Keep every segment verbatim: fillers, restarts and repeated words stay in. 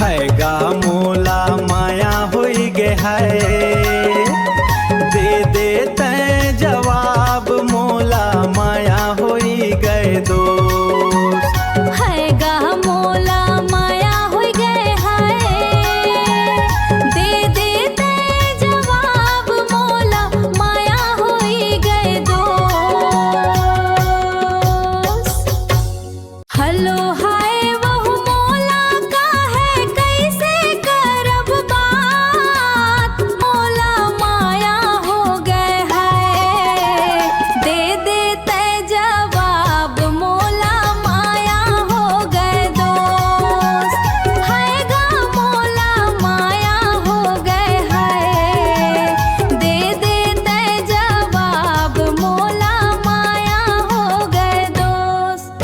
है गा मोला माया होई गे है, दे दे तैं जवाब, मोला माया होई गए दोस्त। है गा मोला माया होई गए है, दे दे तैं जवाब, मोला माया होई गए दोस्त। हेलो हाय वहू मोला काहे, कइसे करब बात, मोला माया हो गए है, दे दे तैं जवाब, मोला माया हो गए दोस्त। है गा मोला माया हो गए है, दे दे तैं जवाब, मोला माया हो गए दोस्त।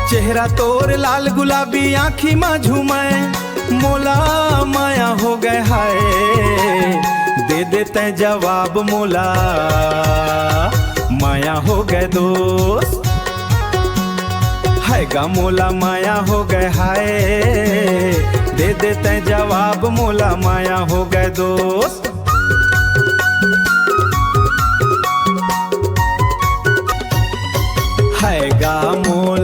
चेहरा तोर लाल गुलाबी, आँखी मा झूमे, मोला माया हो गए हाय, दे दे तैं जवाब, मोला माया हो गए दोस्त। है गा मोला माया हो गए हाय, दे दे तैं जवाब, मोला माया हो गए दोस्त। है गा मोला